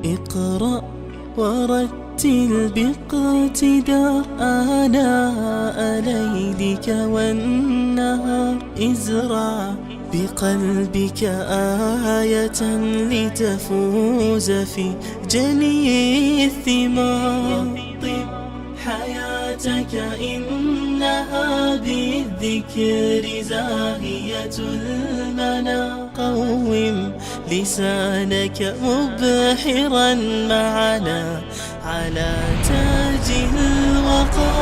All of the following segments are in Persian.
اقرأ ورتل باقتدار آناء ليلك والنهار، ازرع بقلبك آية لتفوز في جني الثمار. رطب حياتك إنها بالذكر زاهية المنى، قوم لسانك مبحرا معنا على تاج الوقار.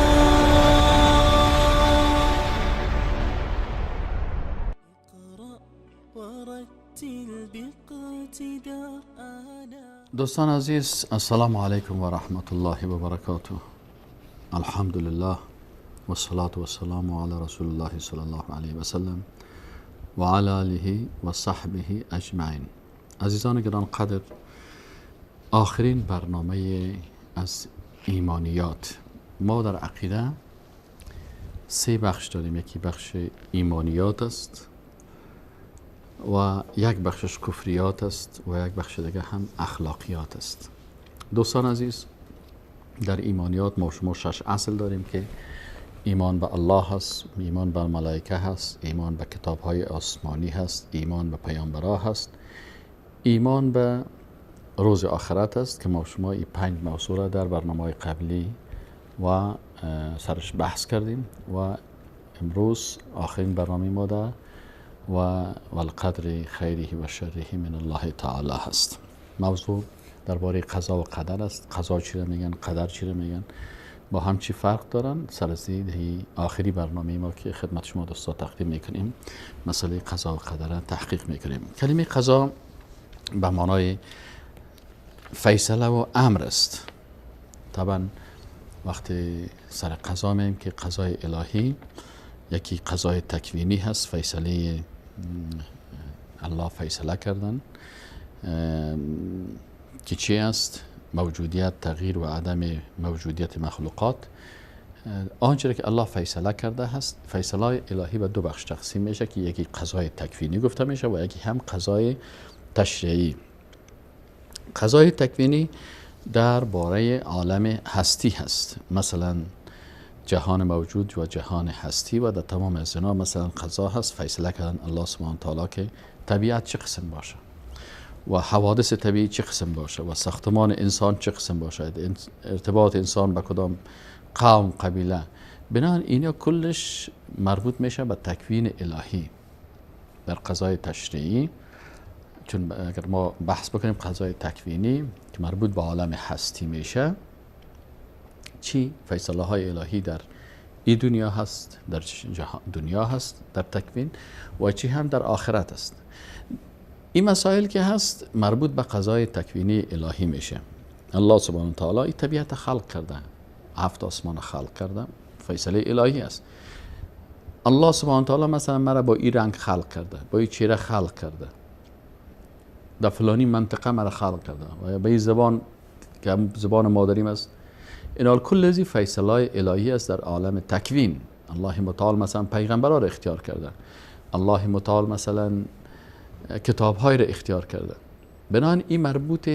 اقرأ ورتل باقتدار آناء. دوستان عزیز، السلام علیکم و رحمت الله و برکاته. الحمدلله و الصلاة و السلام علی رسول الله صلی الله علیه و سلم و علی آله و صحبه اجمعین. عزیزان گران قدر، آخرین برنامه از ایمانیات. ما در عقیده سه بخش داریم. یکی بخش ایمانیات است و یک بخشش کفریات است و یک بخش دیگه هم اخلاقیات است. دوستان عزیز، در ایمانیات ما شما 6 اصل داریم که ایمان به الله هست، ایمان به ملائکه هست، ایمان به کتاب‌های آسمانی هست، ایمان به پیامبرا هست، ایمان به روز آخرت است که ما شما این 5 موضوع را در برنامه‌های قبلی و سرش بحث کردیم و امروز آخرین برنامه ما در و والقدر خیره و شره من الله تعالی هست. موضوع درباره قضا و قدر است. قضا چی را میگن، قدر چی را میگن، با هم چی فرق دارن؟ سر از آخری برنامه ما که خدمت شما دوستا تقدیم میکنیم، مسئله قضا و قدر را تحقیق میکنیم. کلمه قضا به معنای فیصله و امر است. طبعا وقتی سر قضا میم که قضای الهی، یکی قضای تکوینی هست، فیصله الله فیصله کردن که چی است؟ موجودیت، تغییر و عدم موجودیت مخلوقات. آنچه که الله فیصله کرده هست، فیصله الهی به 2 بخش تقسیم میشه که یکی قضای تکوینی گفته میشه و یکی هم قضای تشریعی. قضای تکوینی درباره عالم هستی هست، مثلا جهان موجود و جهان هستی و در تمام از اینا مثلا قضا هست، فیصله کردن الله سبحانه تعالی که طبیعت چه قسم باشه و حوادث طبیعی چه قسم باشه و ساختمان انسان چه قسم باشه، ارتباط انسان به کدام قوم قبیله. بنابراین اینا کلش مربوط میشه به تکوین الهی. در قضای تشریعی، چون اگر ما بحث بکنیم قضای تکوینی که مربوط به عالم هستی میشه، چی فیصله های الهی در این دنیا هست، در دنیا هست در تکوین، و چی هم در آخرت است. این مسائل که هست مربوط به قضای تکوینی الهی میشه. الله سبحانه و تعالی این طبیعت خلق کرده، 7 آسمان خلق کرده، فیصله الهی است. الله سبحانه و تعالی مثلا مرا با این رنگ خلق کرده، با این چهره خلق کرده، در فلانی منطقه مرا خلق کرده و به این زبان که زبان مادریم است. اینال کل ازی فیصله الهی است در عالم تکوین. الله متعال مثلا پیغمبرها را اختیار کرده، الله متعال مثلا کتاب‌های را اختیار کرده. بنابراین این مربوط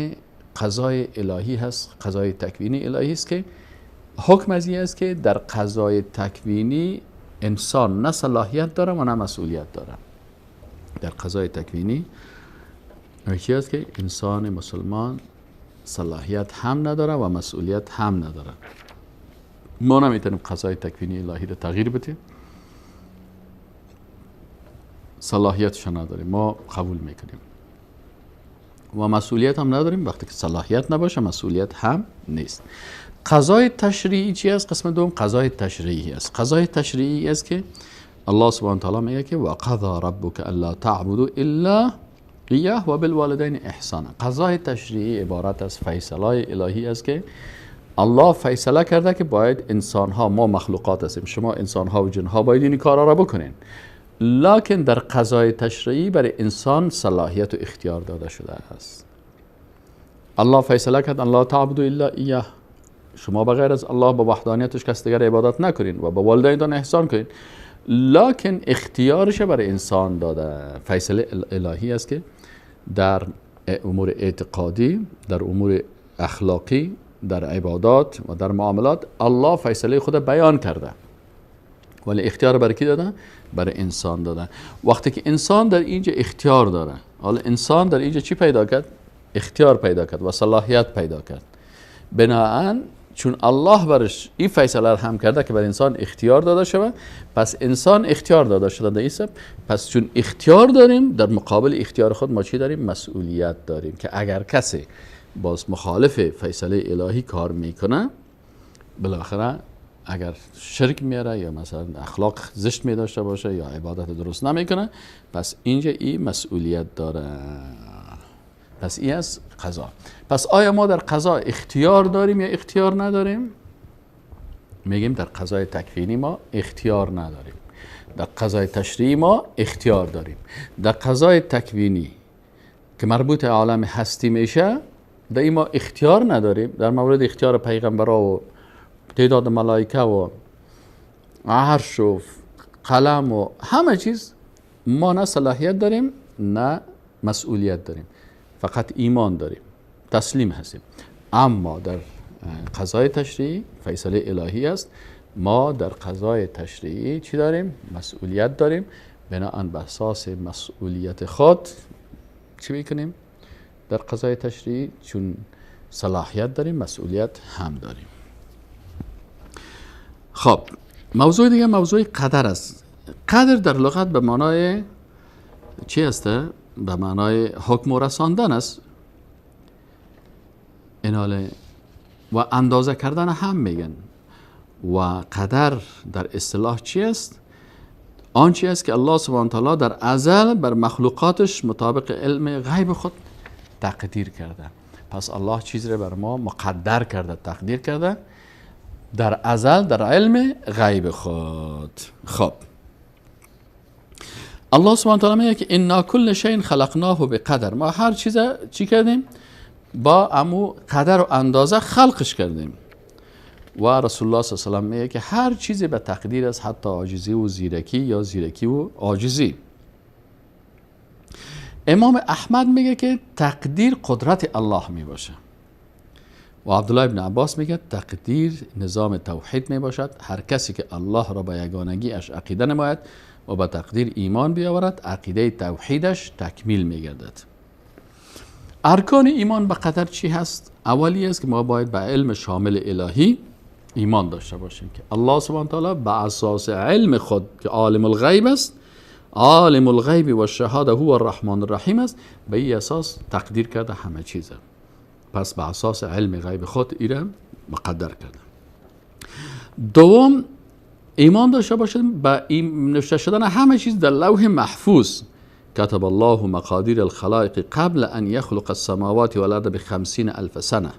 قضای الهی هست، قضای تکوینی الهی است که حکم از این است که در قضای تکوینی انسان نه صلاحیت داره و نه مسئولیت داره. در قضای تکوینی یکی است که انسان مسلمان صلاحیت هم نداره و مسئولیت هم نداره. ما نمیتونیم قضای تکوینی الهی را تغییر بدیم، صلاحیتش نداریم، ما قبول میکنیم و مسئولیت هم نداریم. وقتی که صلاحیت نباشه مسئولیت هم نیست. قضای تشریعی چی است؟ قسم دوم قضای تشریعی است. قضای تشریعی است که الله سبحانه و تعالی میگه که و قضا ربک الا تعبدوا الا ایاه و بالوالدین احسانا. قضای تشریعی عبارت از فیصله الهی است که الله فیصله کرده که باید انسان ها، ما مخلوقات هستیم، شما انسان ها و جن ها باید این کارا را بکنین، لکن در قضای تشریعی برای انسان صلاحیت و اختیار داده شده است. الله فیصله کرد الله تعبدوا الا ایاه، شما بغیر از الله با وحدانیتش کس دیگر عبادت نکنین و با والدینتان احسان کنین، لکن اختیارش برای انسان داده. فیصله الهی است که در امور اعتقادی، در امور اخلاقی، در عبادات و در معاملات الله فیصله خود بیان کرده، ولی اختیار برای کی داده؟ برای انسان داده. وقتی که انسان در اینجا اختیار داره، حالا انسان در اینجا چی پیدا کرد؟ اختیار پیدا کرد و صلاحیت پیدا کرد. بناهن چون الله برش این فیصله هم کرده که بر انسان اختیار داده شود، پس انسان اختیار داده شده در این سب. پس چون اختیار داریم، در مقابل اختیار خود ما چی داریم؟ مسئولیت داریم که اگر کسی باز مخالف فیصله الهی کار میکنه، بالاخره اگر شرک میاره یا مثلا اخلاق زشت می داشته باشه یا عبادت درست نمیکنه، پس اینجا این مسئولیت داره. پس این از قضا. پس آیا ما در قضا اختیار داریم یا اختیار نداریم؟ میگیم در قضای تکوینی ما اختیار نداریم، در قضای تشریعی ما اختیار داریم. در قضای تکوینی که مربوط عالم هستی میشه، در این ما اختیار نداریم. در مورد اختیار پیغمبرا و تعداد ملائکه و عرش و قلم و همه چیز ما نه صلاحیت داریم نه مسئولیت داریم، فقط ایمان داریم، تسلیم هستیم. اما در قضای تشریعی فیصله الهی است، ما در قضای تشریعی چی داریم؟ مسئولیت داریم. بناهن به اساس مسئولیت خود چی میکنیم؟ در قضای تشریعی چون صلاحیت داریم، مسئولیت هم داریم. خب موضوع دیگه موضوع قدر است. قدر در لغت به معنای چی است؟ به معنای حکم و رساندن است. ایناله و اندازه کردن هم میگن. و قدر در اصطلاح چی است؟ آنچه است که الله سبحانه تعالی در ازل بر مخلوقاتش مطابق علم غیب خود تقدیر کرده. پس الله چیزی را بر ما مقدر کرده، تقدیر کرده در ازل، در علم غیب خود. خب الله سبحانه تعالی میگه که انا کل شیء خلقناه بقدر. ما هر چیز چی کردیم؟ با امو قدر و اندازه خلقش کردیم. و رسول الله صلی الله علیه و سلم میگه که هر چیزی به تقدیر است، حتی عاجزی و زیرکی یا زیرکی و عاجزی. امام احمد میگه که تقدیر قدرت الله میباشه. و عبدالله ابن عباس میگه تقدیر نظام توحید میباشد. هر کسی که الله را به یگانگی اش عقیده نماید و به تقدیر ایمان بیاورد، عقیده توحیدش تکمیل میگردد. ارکان ایمان به قدر چی هست؟ اولی است که ما باید به علم شامل الهی ایمان داشته باشیم که الله سبحانه تعالی به اساس علم خود که عالم الغیب است، عالم الغیب و الشهاده هو الرحمن الرحیم است، به این اساس تقدیر کرده همه چیزه. پس به اساس علم غیب خود ایره مقدر کرده. دوم، ایمان داشته باشیم به نوشته شدن همه چیز در لوح محفوظ. كتب الله مقادير الخلائق قبل أن يخلق السماوات والأرض ب50,000 سنة.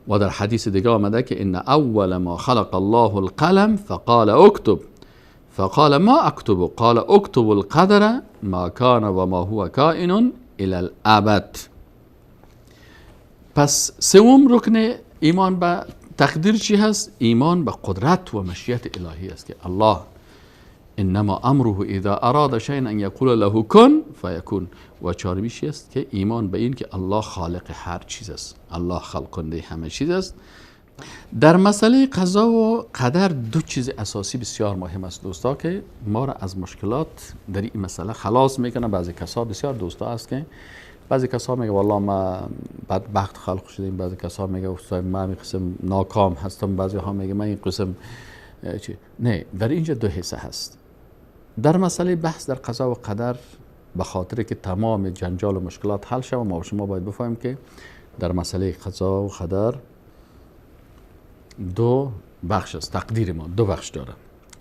و در حدیث دیگه آمده که إن أول ما خلق الله القلم فقال اكتب فقال ما اكتب قال اكتب القدر ما كان وما هو كائن إلى الأبد. پس سوم رکن ایمان به تقدیر چی هست؟ ایمان به قدرت و مشیت الهی است که الله انما امره اذا اراد شيئا ان يقول له كن فيكون. و چهارمیش است که ایمان به این که الله خالق هر چیز است، الله خلق کننده همه چیز است. در مسئله قضا و قدر دو چیز اساسی بسیار مهم است دوستا که ما را از مشکلات در این مسئله خلاص میکنه. بعضی کسا بسیار دوستا است که بعضی کسا میگه والله ما بدبخت خلق شدیم، بعضی کسا میگه استاد ما این قسم ناکام هستم، بعضی ها میگه من این قسم چی. نه، در اینجا دو حصه هست. در مسئله بحث در قضا و قدر به خاطر که تمام جنجال و مشکلات حل شود، ما و شما باید بفهمیم که در مسئله قضا و قدر دو بخش است. تقدیر ما دو بخش داره.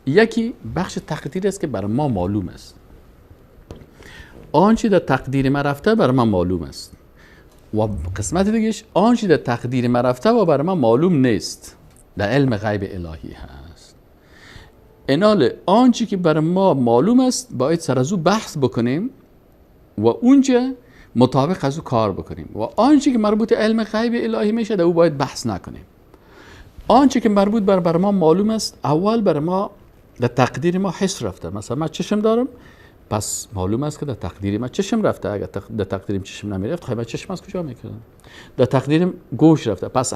یکی بخش تقدیر است که بر ما معلوم است، آنچه در تقدیر ما رفته بر ما معلوم است، و قسمت دیگهش آنچه در تقدیر ما رفته و بر ما معلوم نیست، در علم غیب الهی هست. انال آنچه که بر ما معلوم است باید سر از او بحث بکنیم و اونجا مطابق از او کار بکنیم، و آنچه که مربوط علم غیب الهی میشه در او باید بحث نکنیم. آنچه که مربوط بر ما معلوم است، اول بر ما در تقدیر ما حس رفته. مثلا من چشم دارم، پس معلوم است که در تقدیر من چشم رفته. اگر در تقدیرم چشم نمیرفت، خب من چشم از کجا میکردم؟ در تقدیرم گوش رفته. پس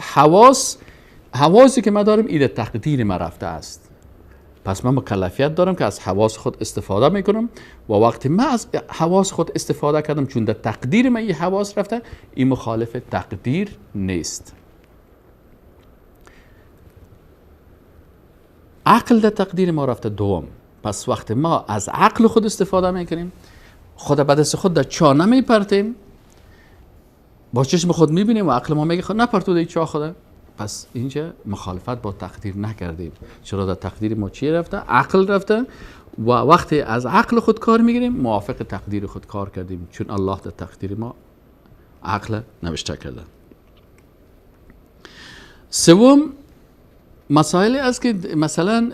حواسی که من دارم این در تقدیر من رفته است. پس من مکلفیت دارم که از حواس خود استفاده میکنم و وقتی من از حواس خود استفاده کردم، چون در تقدیر من این حواس رفته، این مخالف تقدیر نیست. عقل در تقدیر ما رفته دوم. پس وقتی ما از عقل خود استفاده میکنیم، خود به دست خود در چاه نمیپرتیم، با چشم خود میبینیم و عقل ما میگه خود نپرتو در چاه خود. پس اینجا مخالفت با تقدیر نکردیم. چرا در تقدیر ما چی رفته؟ عقل رفته و وقتی از عقل خود کار میگیریم، موافق تقدیر خود کار کردیم، چون الله در تقدیر ما عقل نوشته کرده. سوم مسائلی است که مثلا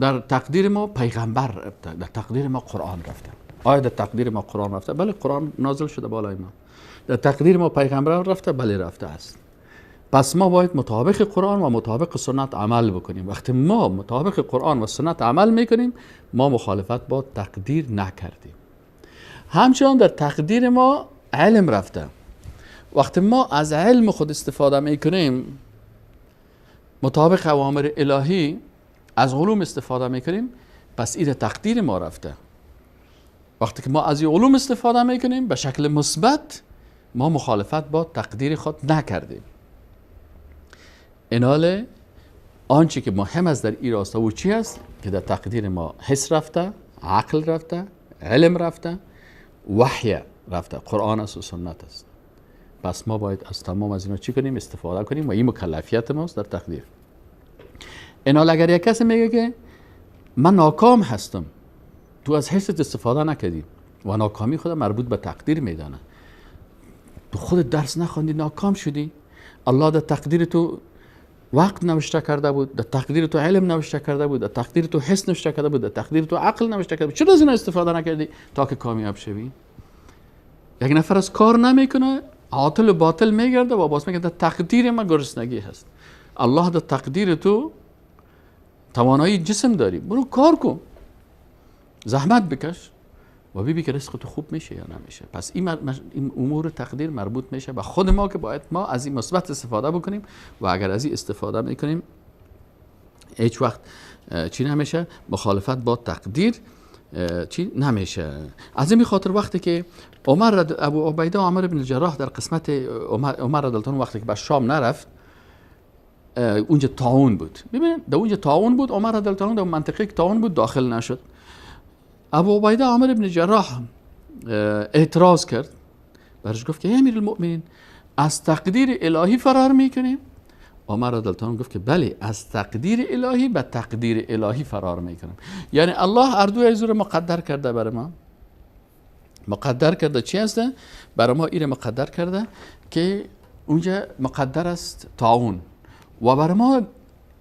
در تقدیر ما پیغمبر رفته، در تقدیر ما قرآن رفته. آیا در تقدیر ما قرآن رفته؟ بله، قرآن نازل شده بالای ما. در تقدیر ما پیغمبر رفته؟ بله رفته است. پس ما باید مطابق قرآن و مطابق سنت عمل بکنیم. وقتی ما مطابق قرآن و سنت عمل میکنیم، ما مخالفت با تقدیر نکردیم. همچنان در تقدیر ما علم رفته. وقتی ما از علم خود استفاده میکنیم، مطابق اوامر الهی از علوم استفاده میکنیم، پس این تقدیر ما رفته. وقتی که ما از این علوم استفاده میکنیم به شکل مثبت، ما مخالفت با تقدیر خود نکردیم. اینال آنچه که مهم است در این راستا و چی است؟ که در تقدیر ما حس رفته، عقل رفته، علم رفته، وحی رفته، قرآن است و سنت است. پس ما باید از تمام از اینا چی کنیم؟ استفاده کنیم و این مکلفیت ماست در تقدیر. اینال اگر یک کسی میگه که من ناکام هستم، تو از حست استفاده نکردی و ناکامی خود مربوط به تقدیر میدانه. تو خود درس نخوندی، ناکام شدی. الله در تقدیر تو وقت نوشته کرده بود، در تقدیر تو علم نوشته کرده بود، در تقدیر تو حس نوشته کرده بود، در تقدیر تو عقل نوشته کرده بود. چرا از اینا استفاده نکردی تا که کامیاب شوی؟ یک نفر از کار نمیکنه، عاطل و باطل میگرده و باز میگه در تقدیر من گرسنگی هست. الله در تقدیر تو توانایی جسم داری، برو کار کن، زحمت بکش و ببین که رزق تو خوب میشه یا نمیشه. پس این امور تقدیر مربوط میشه به خود ما که باید ما از این مثبت استفاده بکنیم و اگر از این استفاده میکنیم هیچ وقت چی نمیشه، مخالفت با تقدیر چی نمیشه. از این خاطر وقتی که عمر ابو عبیده عمر بن الجراح در قسمت عمر رضی الله عنه وقتی که به شام نرفت، اونجا طاعون بود. ببینید در اونجا طاعون بود، عمر رضی الله عنه در منطقه که طاعون بود داخل نشد. ابو عبیده عامر بن جراح اعتراض کرد، برش گفت که ای امیرالمؤمنین از تقدیر الهی فرار میکنیم؟ عمر رضی الله عنه گفت که بله، از تقدیر الهی به تقدیر الهی فرار میکنم. یعنی الله هر دو از رو مقدر کرده برای ما. مقدر کرده چی هست؟ برای ما اینو مقدر کرده که اونجا مقدر است طاعون، و برای ما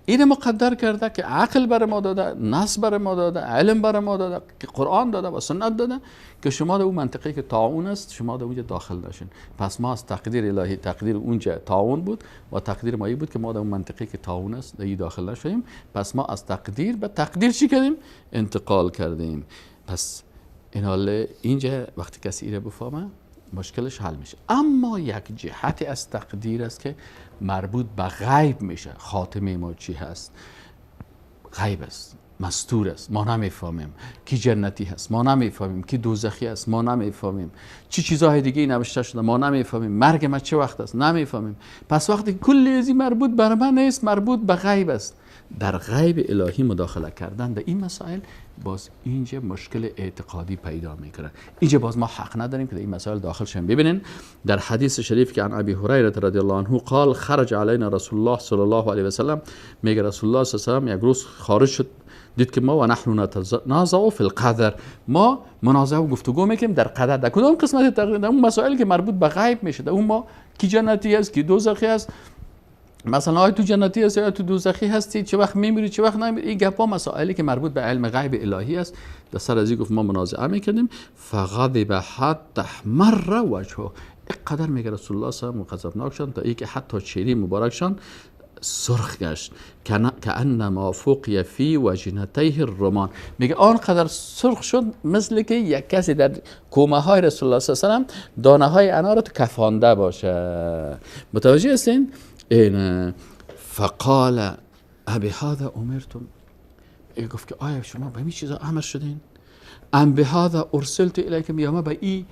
این مقدر کرده که عقل بر ما داده، نص بر ما داده، علم بر ما داده، که قرآن داده و سنت داده که شما در اون منطقه که طاعون است شما در اونجا داخل نشین. پس ما از تقدیر الهی، تقدیر اونجا طاعون بود و تقدیر ما این بود که ما در اون منطقه که طاعون است در داخل نشیم. پس ما از تقدیر به تقدیر چی کردیم؟ انتقال کردیم. پس این حال اینجا وقتی کسی ایره بفهمه مشکلش حل میشه. اما یک جهت از تقدیر است که مربوط به غیب میشه. خاتمه ما چی هست؟ غیب است، مستور است، ما نمیفهمیم کی جنتی هست، ما نمیفهمیم کی دوزخی است، ما نمیفهمیم چی چیزهای دیگه نوشته شده، ما نمیفهمیم مرگ ما چه وقت است، نمیفهمیم. پس وقتی کلی از این مربوط بر من نیست، مربوط به غیب است، در غیب الهی مداخله کردن در این مسائل باز اینجا مشکل اعتقادی پیدا میکنه. اینجا باز ما حق نداریم که در این مسائل داخل شیم. ببینین در حدیث شریف که عن ابی هریره رضی الله عنه قال خرج علینا رسول الله صلی الله علیه و سلم، میگه رسول الله صلی الله علیه و سلم یک روز خارج شد، دید که ما و نحن نتنازع فی القدر، ما منازعه و گفتگو میکنیم در قدر، در کدام قسمت تقدیر، در اون مسائل که مربوط به غیب میشه، در اون ما کی جنتی است کی دوزخی است، مثلا آیا تو جنتی هستی یا تو دوزخی هستی، چه وقت میمیری چه وقت نمیمیری، این گپا مسائلی که مربوط به علم غیب الهی است. در سر از این گفت ما منازعه میکردیم، فغضب حتی احمر وجهه، اینقدر میگه رسول الله صلی الله علیه و غضبناک شدن تا اینکه حتی چهره مبارکشان سرخ گشت، کأنما فوقی فی وجنتیه الرمان. میگه آنقدر سرخ شد مثل که یک کسی در کومه های رسول الله صلی الله علیه و سلم دانه های انار رو کفانده باشه. متوجه هستین؟ این فقال ابهذا امرتم، گفت که آیا شما به این چیزا امر شدین؟ ام بهذا ارسلت الیکم، یا ما به این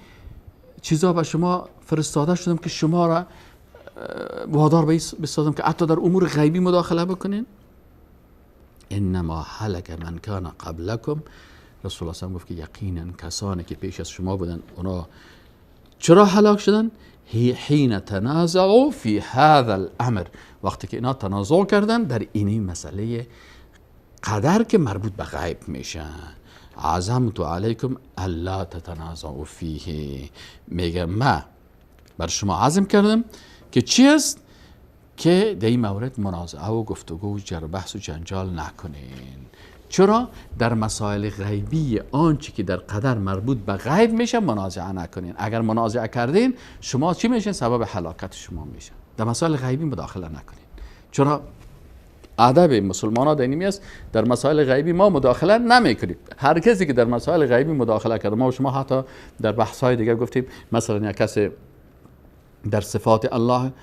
چیزا به شما فرستاده شدم که شما را وادار به بسازم که حتی در امور غیبی مداخله بکنین؟ انما هلک من کان قبلکم. رسول الله صلی گفت که یقینا کسانی که پیش از شما بودن اونا چرا هلاک شدن؟ حین تنازعوا فی هذا الامر، وقتی که اینا تنازع کردن در این مسئله قدر که مربوط به غیب میشه. عزمت علیکم الا تتنازعوا فیه، میگه ما بر شما عزم کردم که چی است؟ که در این مورد منازعه و گفتگو و جر بحث و جنجال نکنین. چرا؟ در مسائل غیبی آنچه که در قدر مربوط به غیب میشه منازعه نکنین. اگر منازعه کردین شما چی میشین؟ سبب هلاکت شما میشه. در مسائل غیبی مداخله نکنین. چرا؟ ادب مسلمان ها در است در مسائل غیبی ما مداخله نمیکنیم. هر کسی که در مسائل غیبی مداخله کرده، ما و شما حتی در بحث های دیگه گفتیم، مثلا یک کسی در صفات الله،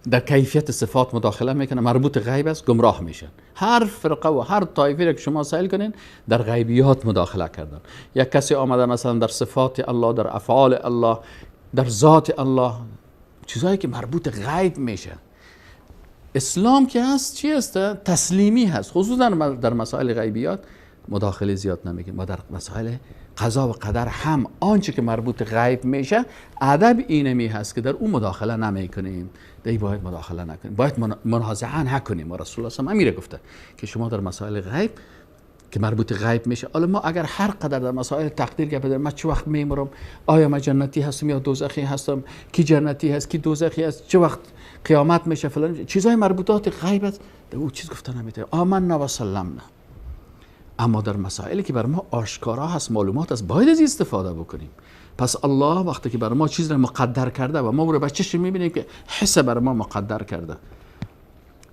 در کیفیت صفات مداخله میکنه، مربوط غیب است، گمراه میشن. هر فرقه و هر طایفه را که شما سائل کنین در غیبیات مداخله کردن. یک کسی آمده مثلا در صفات الله، در افعال الله، در ذات الله، چیزهایی که مربوط غیب میشه. اسلام که هست چی هست؟ تسلیمی هست. خصوصا در مسائل غیبیات مداخله زیاد نمیکنیم. ما در مسائل قضا و قدر هم آنچه که مربوط غیب میشه ادب اینمی هست که در اون مداخله نمیکنیم. در باید مداخله نکنیم، باید منازعه نکنیم. و رسول الله صلی الله علیه و گفته که شما در مسائل غیب که مربوط غیب میشه، حالا ما اگر هر قدر در مسائل تقدیر گپ بزنیم، من چه وقت میمرم، آیا من جنتی هستم یا دوزخی هستم، کی جنتی هست کی دوزخی هست، چه وقت قیامت میشه، فلان چیزای مربوطات غیب است، در اون چیز گفته نمیتونه. آمنا و سلمنا. اما در مسائلی که بر ما آشکارا هست، معلومات هست، باید از استفاده بکنیم. پس الله وقتی که بر ما چیز را مقدر کرده و ما او را به چشم میبینیم که حس بر ما مقدر کرده،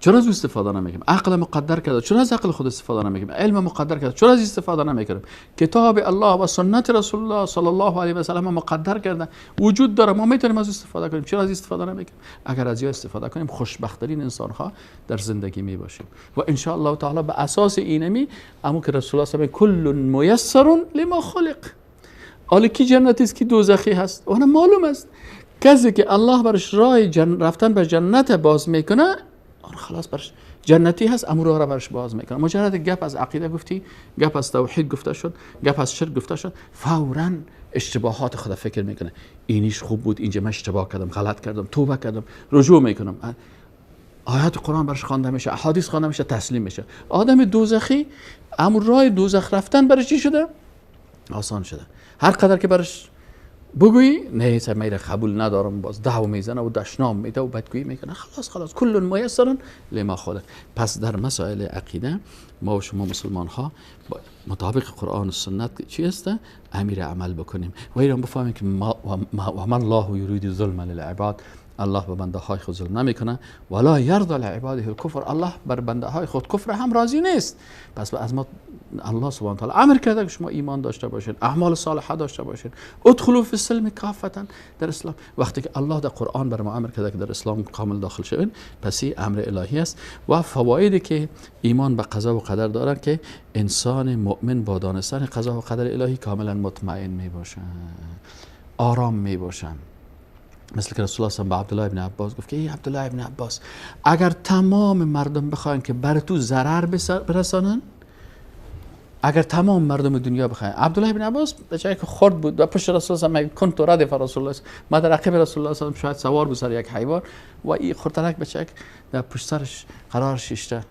چرا از استفاده نمیکنیم؟ عقل مقدر کرده، چرا از عقل خود استفاده نمیکنیم؟ علم مقدر کرده، چرا از استفاده نمیکنیم؟ کتاب الله و سنت رسول الله صلی الله علیه و سلم مقدر کرده، وجود داره، ما میتونیم از استفاده کنیم، چرا از استفاده نمیکنیم؟ اگر از استفاده کنیم خوشبخت‌ترین انسان ها در زندگی میباشیم. و ان شاء الله تعالی به اساس اینمی امو که رسول الله صلی الله علیه و کل میسر لما خلق. حالا کی جنتی است کی دوزخی هست اون معلوم است. کسی که الله برش راه رفتن به جنت باز میکنه، آن خلاص برش جنتی هست، امور را برش باز میکنه. مجرد گپ از عقیده گفتی، گپ از توحید گفته شد، گپ از شرک گفته شد، فوراً اشتباهات خود فکر میکنه. اینیش خوب بود، اینجا من اشتباه کردم، غلط کردم، توبه کردم، رجوع میکنم. آیات قرآن برش خوانده میشه، احادیث خوانده میشه، تسلیم میشه. آدم دوزخی امور راه دوزخ رفتن برش چی شده؟ آسان شده. هر قدر که برش بگویی نه من قبول ندارم، باز دعوا میزنه و دشنام میده و بدگویی میکنه، خلاص خلاص، کل میسر لما خلق. پس در مسائل عقیده ما و شما مسلمان ها مطابق قرآن و سنت چی است؟ امیر عمل بکنیم و ایران بفهمیم که ما و ما الله یرید ظلم للعباد، الله به بنده های خود ظلم نمیکنه، ولا یرضى لعباده الکفر، الله بر بنده های خود کفر هم راضی نیست. پس از ما الله سبحانه و تعالی امر کرده که شما ایمان داشته باشین، اعمال صالحه داشته باشین، ادخلوا فی السلم کافة در اسلام. وقتی که الله در قرآن بر ما امر کرده که در اسلام کامل داخل شوین، پس این امر الهی است. و فوایدی که ایمان به قضا و قدر دارن که انسان مؤمن با دانستن قضا و قدر الهی کاملا مطمئن می باشن، آرام می باشن. مثل که رسول الله به عبدالله ابن عباس گفت که ای عبدالله ابن عباس، اگر تمام مردم بخواین که بر تو ضرر برسانن، اگر تمام مردم دنیا بخواین، عبدالله ابن عباس بچه‌ای که خرد بود و پشت رسول الله صلی کنت ردف رسول الله، ما در عقب رسول الله صلی الله شاید سوار بود سر یک حیوان و این خردترک بچه‌ک در پشت سرش قرار شیشته.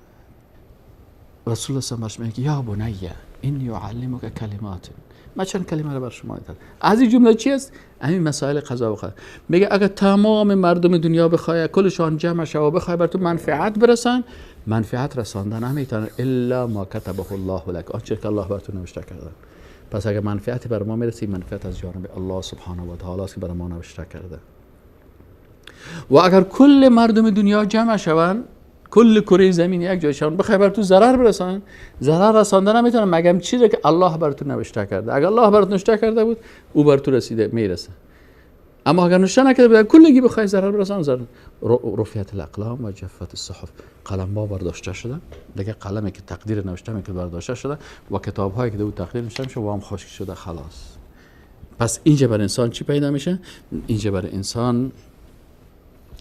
رسول الله صلی الله علیه و میگه یا بنی انی اعلمک کلمات، ما چند کلمه رو بر شما میدم. از این جمله چی است؟ همین مسائل قضا و قدر. میگه اگر تمام مردم دنیا بخوای کلشان جمع شوه و بخوای بر تو منفعت برسن، منفعت رساندن نمیتونن الا ما کتبه الله لک، آنچه که الله بر تو نوشته کرده. پس اگر منفعت بر ما میرسه، منفعت از جانب الله سبحانه و تعالی است که بر ما نوشته کرده. و اگر کل مردم دنیا جمع شوند، کل کره زمین یک جای شون بخوای بر تو ضرر برسانن، ضرر رسانده نمیتونن مگم چیزی که الله بر تو نوشته کرده. اگر الله بر تو نوشته کرده بود او بر تو رسیده میرسه، اما اگر نوشته نکرده بود کلگی بخوای ضرر برسان ضرر. رفعت الاقلام و جفت الصحف، قلم ها برداشته شده دیگه، قلمی که تقدیر نوشته میکرد برداشته شده و کتاب هایی که دو تقدیر نوشته میشه و هم خشک شده خلاص. پس اینجا بر انسان چی پیدا میشه؟ اینجا بر انسان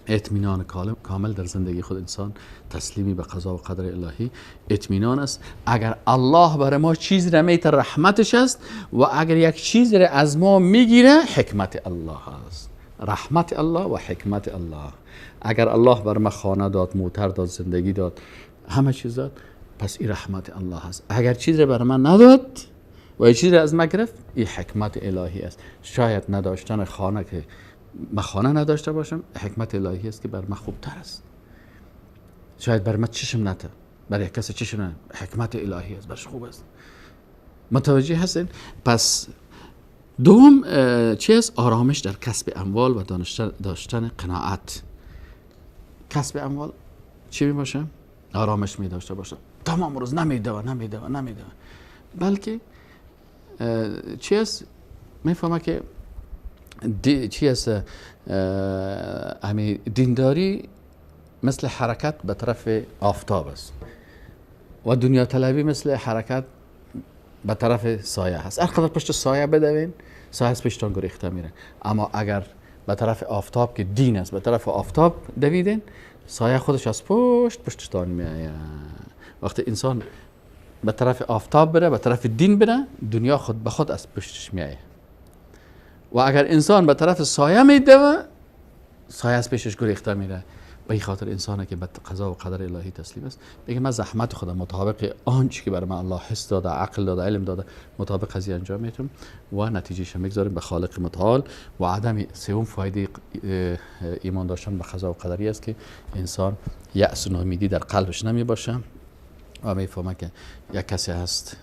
اطمینان کامل در زندگی خود انسان، تسلیمی به قضا و قدر الهی، اطمینان است. اگر الله بر ما چیزی را میته رحمتش است، و اگر یک چیزی را از ما میگیره حکمت الله است، رحمت الله و حکمت الله. اگر الله بر ما خانه داد، موتر داد، زندگی داد، همه چیز داد، پس این رحمت الله است. اگر چیزی را بر من نداد و یک چیزی از ما گرفت، این حکمت الهی است. شاید نداشتن خانه که من خانه نداشته باشم، حکمت الهی است که بر من خوبتر است. شاید بر من چشم نته، بر یک کس چشم نه، حکمت الهی است، برش خوب است. متوجه هستین؟ پس دوم چی است؟ آرامش در کسب اموال و داشتن قناعت. کسب اموال چی می باشه؟ آرامش می داشته باشه، تمام روز نمیدوه نمیدوه نمیدوه، بلکه چی است؟ میفهمه که چی است؟ همین دینداری مثل حرکت به طرف آفتاب است و دنیا طلبی مثل حرکت به طرف سایه هست. هر قدر پشت سایه بدوین، سایه از پشتان گریخته میره، اما اگر به طرف آفتاب که دین است، به طرف آفتاب دویدین، سایه خودش از پشت پشتتان میآید. وقتی انسان به طرف آفتاب بره، به طرف دین بره، دنیا خود به خود از پشتش میآید. و اگر انسان به طرف سایه میدوه، سایه از پیشش گریخته میره. به این خاطر انسانه که به قضا و قدر الهی تسلیم است، بگه من زحمت خودم مطابق آنچه که بر من الله حس داده، عقل داده، علم داده، مطابق از انجام میتم و نتیجهش میگذاریم به خالق متعال. و عدم سوم فایده ایمان داشتن به قضا و قدری است که انسان یأس و ناامیدی در قلبش نمی باشه و میفهمه که یک کسی هست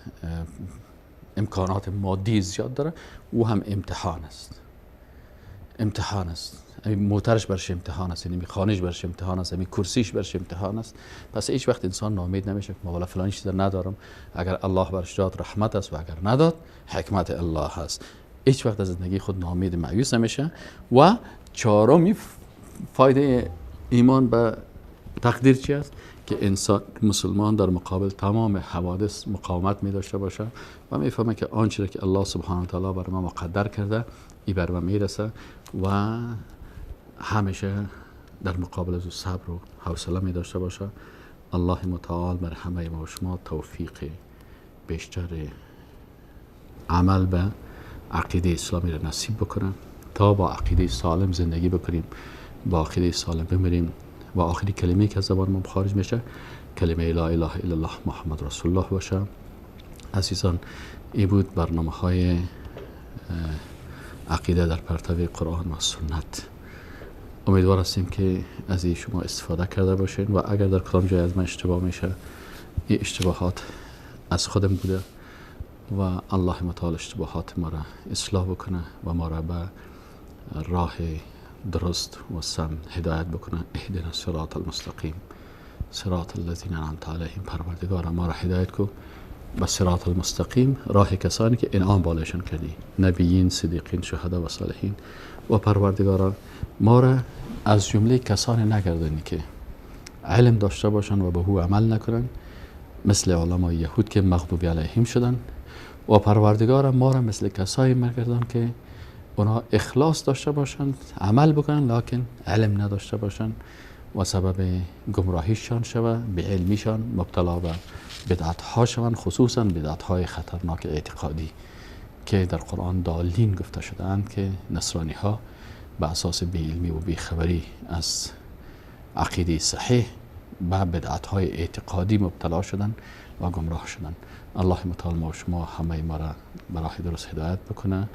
امکانات مادی زیاد داره، او هم امتحان است، امتحان است. موترش برش امتحان است، یعنی خانهش برش امتحان است، یعنی کرسیش برش امتحان است. پس هیچ وقت انسان ناامید نمیشه که ما والا فلان چیز ندارم، اگر الله برش داد رحمت است و اگر نداد حکمت الله است. هیچ وقت از زندگی خود ناامید مایوس نمیشه. و چهارمی فایده ایمان به تقدیر چی است؟ که انسان مسلمان در مقابل تمام حوادث مقاومت می داشته باشه و میفهمه که آنچه که الله سبحانه و تعالی بر ما مقدر کرده ای بر ما میرسه و همیشه در مقابل از او صبر و حوصله می داشته باشه. الله متعال بر همه ما و شما توفیق بیشتر عمل به عقیده اسلامی را نصیب بکنه تا با عقیده سالم زندگی بکنیم، با عقیده سالم بمیریم و آخری کلمه که از زبان ما خارج میشه کلمه لا اله الا الله محمد رسول الله باشه. عزیزان، ای بود برنامه های عقیده در پرتو قرآن و سنت. امیدوار هستیم که از این شما استفاده کرده باشین و اگر در کدام جای از من اشتباه میشه، این اشتباهات از خودم بوده و الله متعال اشتباهات ما را اصلاح بکنه و ما را به راه درست و سم هدایت بکنه. اهدنا صراط المستقیم صراط الذین انعمت علیهم. پروردگار ما را هدایت کو به صراط المستقیم، راه کسانی که انعام بالایشان کردی، نبیین، صدیقین، شهدا و صالحین. و پروردگارا ما را از جمله کسانی نگردانی که علم داشته باشند و به او عمل نکنند، مثل علمای یهود که مغضوب علیهم شدن. و پروردگارا ما را مثل کسایی مگردان که اونا اخلاص داشته باشند، عمل بکنن، لکن علم نداشته باشند و سبب گمراهیشان شوه، به علمیشان مبتلا به بدعت ها شوند، خصوصا بدعت های خطرناک اعتقادی که در قرآن دالین گفته شدهاند که نصرانی ها به اساس بی علمی و بی خبری از عقیده صحیح به بدعت های اعتقادی مبتلا شدند و گمراه شدند. الله متعال ما و شما همه ما را به راه درست هدایت بکنه.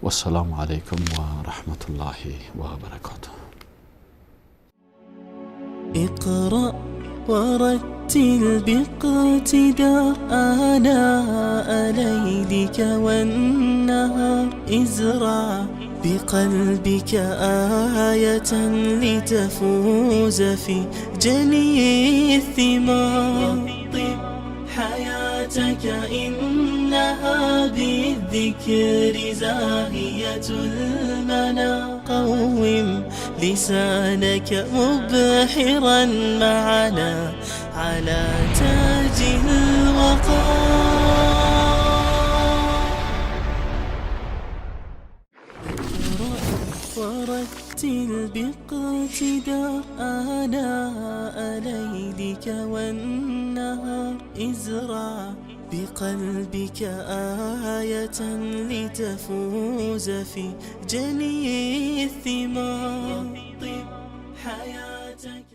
و السلام علیکم و رحمت الله و برکاته. اقرأ ورتل باقتدار آناء ليلك والنهار، ازرع بقلبك آية لتفوز في جني الثمار. طب حياتك إنها بالذكر زاهية المنى. قوم لسانك مبحرا معنا على تاج الوقار. ورتل باقتدار آناء ليلك والنهار. ازرع بقلبك آية لتفوز في جني الثمار. طب حياتك.